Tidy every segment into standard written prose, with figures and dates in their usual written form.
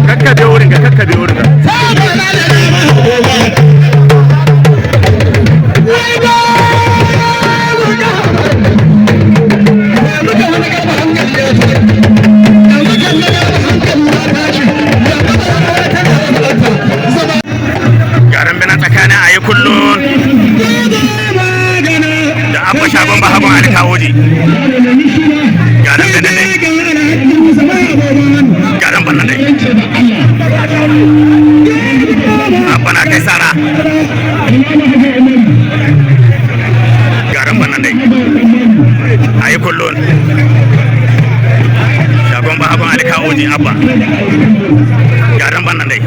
Kakkabe wurin ka, kakkabe wurin ka. Garan bana tsakanin ayi kullun da Abba Shagon Bahagon Alkawoji. Garan bana ne, garan bana ne. Abba na kai sara. Garan bana ne, ayi kullun, Shagon Bahagon Alkawoji, Abba. Garan bana ne.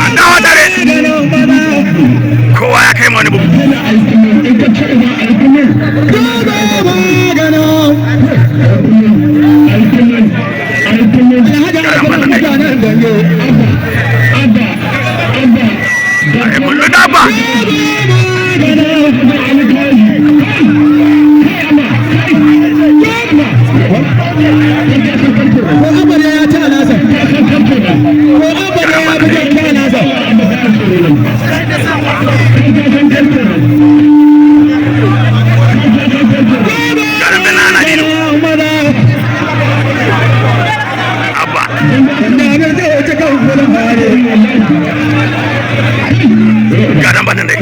An dawo tare, kowa ya kai ma wani bugu. Garan bana ne, ayi kullun da Abba. Garan bana ne. Garan bana ana dino Abba. Garan bana ne.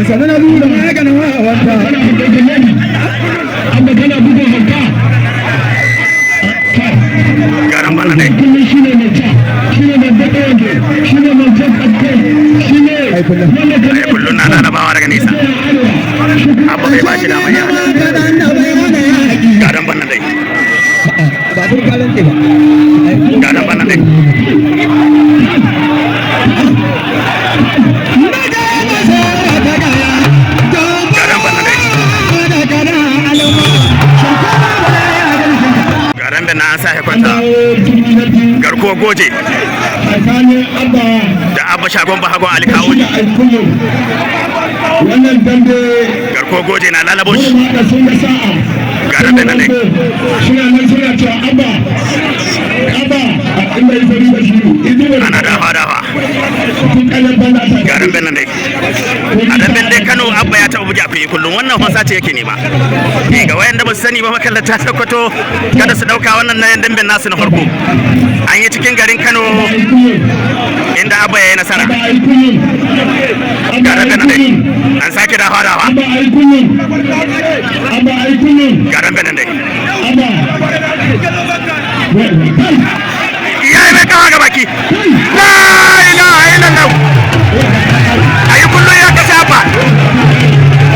Garan bana ne. Ayi kullun na lalabawa daga nesa, Abba bai ba shi dama ya. Garan bana dai, garan bana dai. Garan bana dai, garan bana. An sa kwanta. Garkuwa Goje da Abba Shagon Bahagon Alkawuji. Wannan dambe. Garkuwa Goje na lalabo shi. Da sun ga sa'a. Garan bana ne. Suna nan suna cewa Abba, Abba, inda yi fari da shi idu. Ana dafa dafa. Kun kallon banza ta. Garan bana ne. A damben dai Kano, Abba ya taɓa buge akwai kullum. Wannan wasa ce yake nema. Eh, ga wayanda ba su sani ba, makallata Sokoto, kada su dauka wannan na damben nasu na farko. An yi cikin garin Kano inda Abba ya yi nasara. Garan bana dai, an sake dafa dafa. Abba ai kullum, Abba ai kullum. Garan bana dai. Abba. Ya yi mai kawa ga baki. La ilaha illallah! Ayi kullum ya kashe Abba.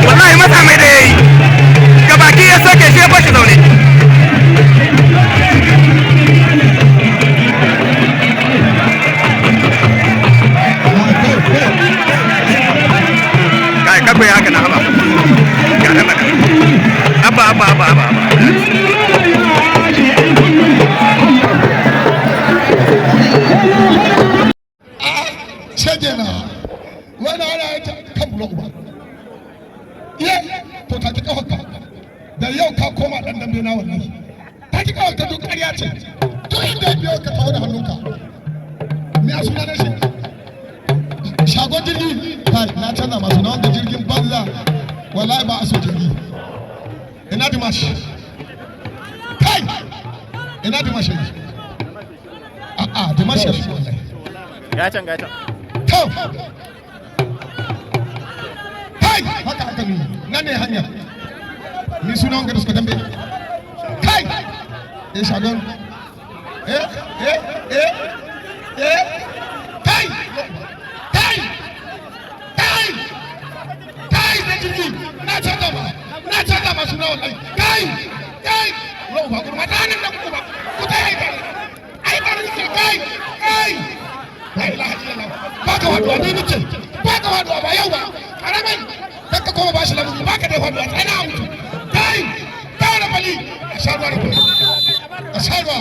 Wallahi masa mai da yayi ga baki, ya soke shi, ya bashi zaune. Kai, kakwai haka na haba. Ga nan. Abba, Abba, Abba, Abba, Abba. Shege na wani ana ya kan bulo uba iye. To taki kafarka da yau, ka koma dan dambe na. Wallahi taki kafarka, duk ƙarya ce. Duk inda ya biyo ka, tawo da hannunka. Me a suna shi? Shagon jirgi. Kai, na canza masu na wanda jirgin banza. Wallahi ba a so jirgi. Ina Dimash? Kai, ina Dimash yake? A'a, Dimash ya shi wallahi. Gatan gatan. To kai, haka aka nuna nan ne hanya. Ni suna wanga da suka dambe. Kai, eh, shagon, eh eh eh eh, kai kai kai kai, na jirgi na canza ba, na Uba gurma ta nan dan uba ku ta yi tare, ai tare ne. Kai, kai, la ilaha illallah, ba ka faduwa. Ni nace ba ka faduwa, ba yau ba. Karamai kan ka koma bashi lamuni, ba ka dai faduwa. Tsana a mutu. Kai, kai, da bali a sha ruwa da kuma a sha ruwa.